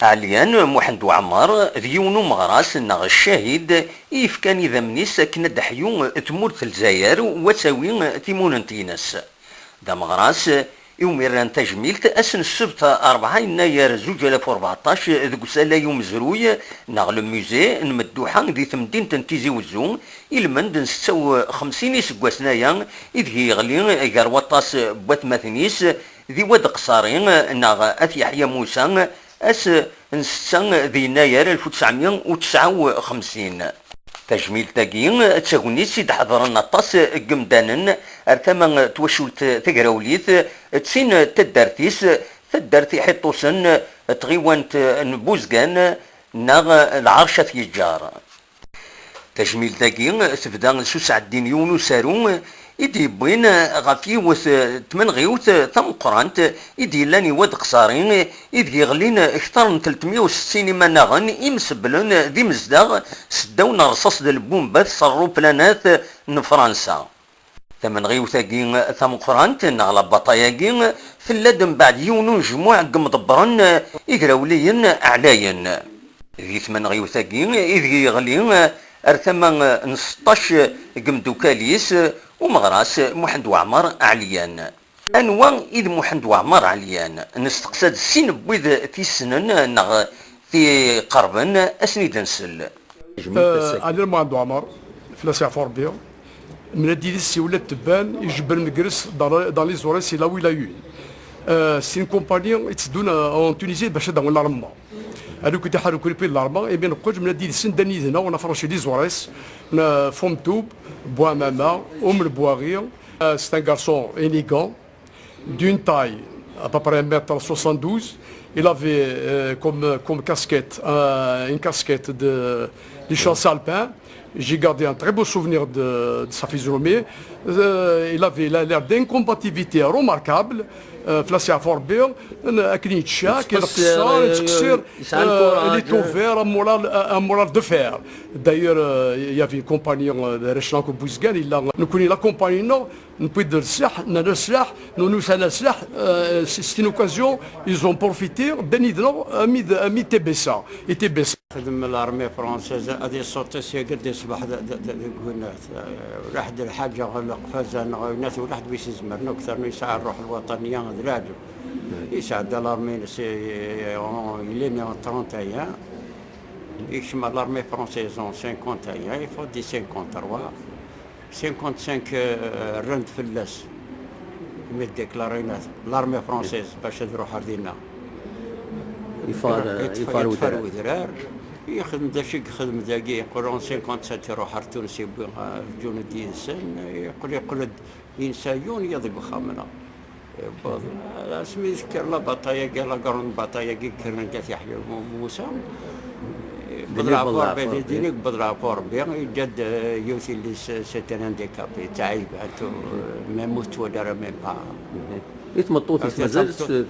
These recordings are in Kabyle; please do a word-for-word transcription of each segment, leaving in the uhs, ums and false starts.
Ɛelyan Muḥend Waɛmer d yiwen umeɣras neɣ ccahid i yefkan idammen-is akken ad d-teḥyu tmurt n Lezzayer u ad tawi timunent-ines. D ameɣras iwumi rran tajmilt ass n ssebt rebɛa yennayer zuǧ alaf u rbeɛṭac deg usalay umezruy neɣ le musée n Medduḥa di temdint n Tizi Wezzu, i lmend n setta u xemsin iseggasen aya, ideg yeɣli gar waṭas n watmaten-is, di Wad Qṣari neɣ At Yeḥya Musa, ass n setta di yennayer alef u tesɛemya u tesɛa u xemsin. Tajmilt-agi d tagnit i d-ḥeḍren aṭas n yemdanen ar tama n twacult tagrawlit, d tin n taddart-is, taddart Iḥiṭṭusen, tɣiwant n Buzgan neɣ Lɛerc At Yeǧǧar. Tajmilt-agi tebda s usɛeddi n yiwen usaru i d-yewwin ɣef yiwet n tmenɣiwt tameqqrant i d-yellan i Wad Qṣari, i deg yeɣlin kter n tletmya u settin imanaɣen imsebblen d imezdaɣ seddaw n rrṣaṣ d lbumbat s rruplanat n Fransa. Tamenɣiwt-agi tameqqrant neɣ la bataille-agi tella-d mbeɛd yiwen unejmuɛ n yimḍebbren igrawliyen ɛlayen. Di tmenɣiwt-agi ideg yeɣli ar tama n seṭṭac n yimdukal-is umeɣras Muḥend Waɛmer Ɛelyan. Anwa i d Muḥend Waɛmer Ɛelyan? Nesteqsa-d sin n wid t-yessnen neɣ t-iqerben, ad sen-id-nsel. Euh, Ɛelyan Muḥend Waɛmer, fell-as yeɛfu Rebbi. Mlad yid-s si wlad tebban, ijebbel megres dans, dans les Aurès, c'est là où il a eu. Euh, c'est une compagnie itteddun en Tunisie bac ad d-awin l'armement. Alors que t'as le groupe de l'armement, et bien, neqqel mlad yid-sen, ddan yid-neɣ, on a franchi les Aurès, on a Fomtoub, Bouamama, Oum el Bouaghi. Euh, c'est un garçon élégant, d'une taille à peu près un mètre soixante-douze. Il avait euh, comme, comme casquette euh, une casquette de, de chasse alpin. J'ai gardé un très beau souvenir de, de sa physionomie. Euh, il avait l'air d'une combativité remarquable. Euh, fell-as yeɛfu Rebbi, akken yettcak, yettqeṣṣir, yettqeṣṣir, il est ouvert, un moral, un moral de fer. D'ailleurs, euh, il y avait une compagnie euh, de Rechlan Bouzgan, il a, nous connaît la compagnie, non? Newwi-d sslaḥ, nerna sslaḥ, newwi-d sslaḥ, euh, c'est c'est une occasion, ils ont profité, ddan yid-neɣ armi d, armi d Tébessa, et Tébessa. Xdem l'armée française, ad iṣuṭ syagi di ṣṣbeḥ d, d, d, deg winat. Ulaḥ d lḥaǧa ɣer leqfaz neɣ winat, ulaḥ d wis izemren akk, ternu yesɛa ṛṛuḥ lwaṭaniya d leɛǧeb. Yesɛedda l'armée-ines, euh, il est né en trente et un. Yekcem l'armée française en cinquante et un, il faut dire cinquante-trois. Cinquante-cinq, euh, rran-d fell-as. Mi déclarin l'armée française bac ad ruḥ ar dinna. Iffeɣ, iffeɣ, iffeɣ ar udrar. Yexdem d acu i yexdem dagi, yeqqel en cinquante-sept iruḥ ar Tunes, yewwi, euh, lǧunud yid-sen, yeqqel, yeqqel-d yensa yiwen yiḍ deg uxxam-nneɣ. Yewweḍ, asmi tekker la bataille-agi, la grande bataille-agi, kkren At Yeḥya Mu-, Musa. Yewweḍ leɛfu Rebbi, di din yewweḍ leɛfu Rebbi, yeǧǧa-d, euh, yiwet yelli-s, euh, c'est un handicapé, teɛyeb, antu, euh, même ur tettwali ara même pas. I tmeṭṭut-is mazal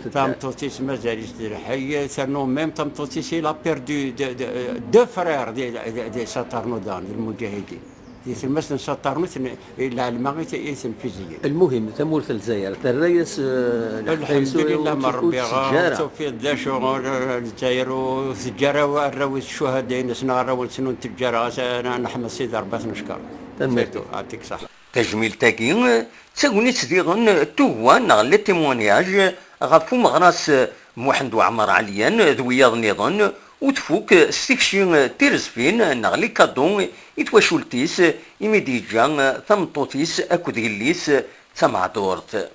tameṭṭut-is mazal-itt telḥa, ternu même tameṭṭut-is, il a perdu de, de, deux frères de, de, de Satarnudan, d lmuǧahidin. Di tlemmast n Saṭernu i ten-, i lɛelma i te-, i ten-fiziyen. Lmuhim, tamurt n Lezzayer terra-yas, eh, leḥfa-s ur, ur, ur teǧǧa ara. Tufiḍ d acu, eh, Lezzayer ur teǧǧa ara arraw-is, ccuhada-ines neɣ arraw-nsen ur teǧǧa ara. Asa, neḥmed Sidi Rebbi ad t-neckeṛ. Tanemmirt. Yeɛṭik ṣṣeḥḥa. Tajmilt-agi d tagnit diɣen n tugwa neɣ le témoignage ɣef umeɣras Muḥend Waɛmer Ɛelyan d wiyaḍ nniḍen, u tfuk s tikci n tirezfin neɣ les cadeaux i twacult-is, imi d-yeǧǧa tameṭṭut-is akked yelli-s d tameɛdurt.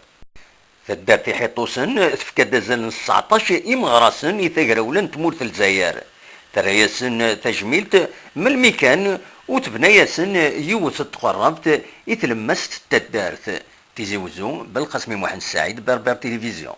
Taddart Iḥiṭṭusen tefka-d azal n sseɛṭac imeɣrasen i tagrawla n tmurt n Lezzayer. Terra-yasen tajmilt melmi kan, u tebna-yasen yiwet n tqerrabt i tlemmast n taddart. Tizi Wezzu, Belqasem Muḥend Saɛid, Berber Télévision.